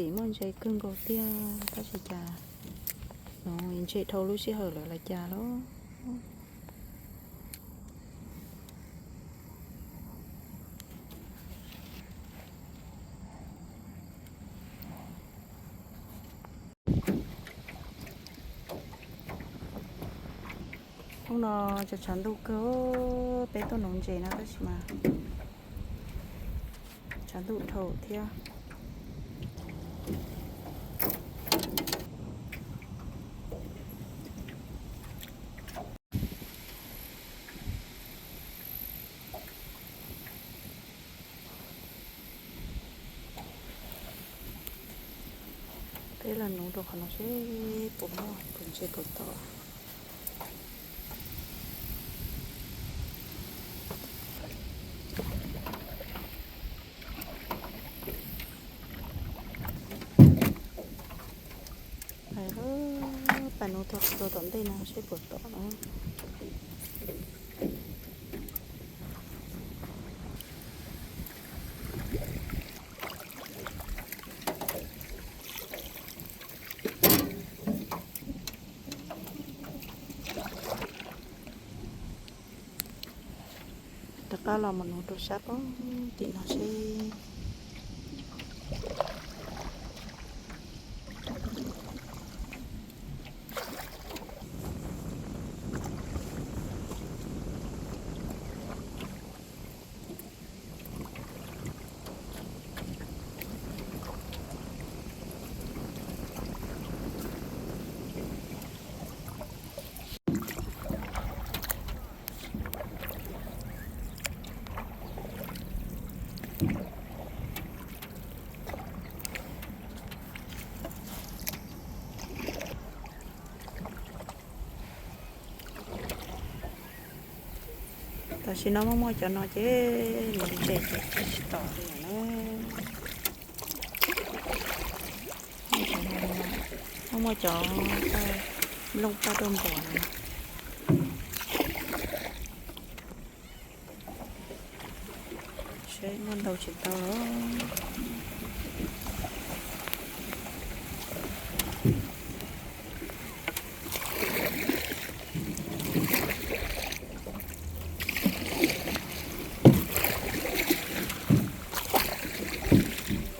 Tim muaj ntses kawg nkaus tiag, tab sis cas no ntses dhau lub sij hawm lawm los cas los. Hnub no tshav ntuj kawg, peb tuaj nuv ntses no tab sis mas tshav ntuj dhau thiab. Peb los nuv rau qhov no seb puas muaj, puas ntse puas tom. Pab nuv txog tom ntej no seb puas tom no. Rov qab los mus nuv rau sab pem tim no seb. Tam sim no muaj muaj cov no ces nuv ntses ces tsis tom li na. Muaj muaj cov nplooj paj roj npua no. Seb muaj ntau tsis tau los.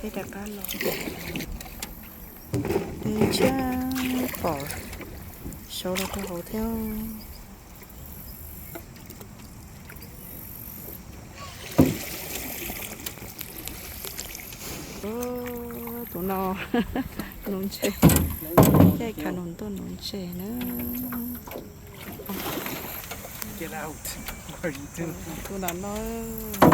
Peb rov qab los, ntshiab pom saud los rau hauv thiab. Tus no nuv ntses, caij kha nus tuaj nuv ntses na. Tus no no.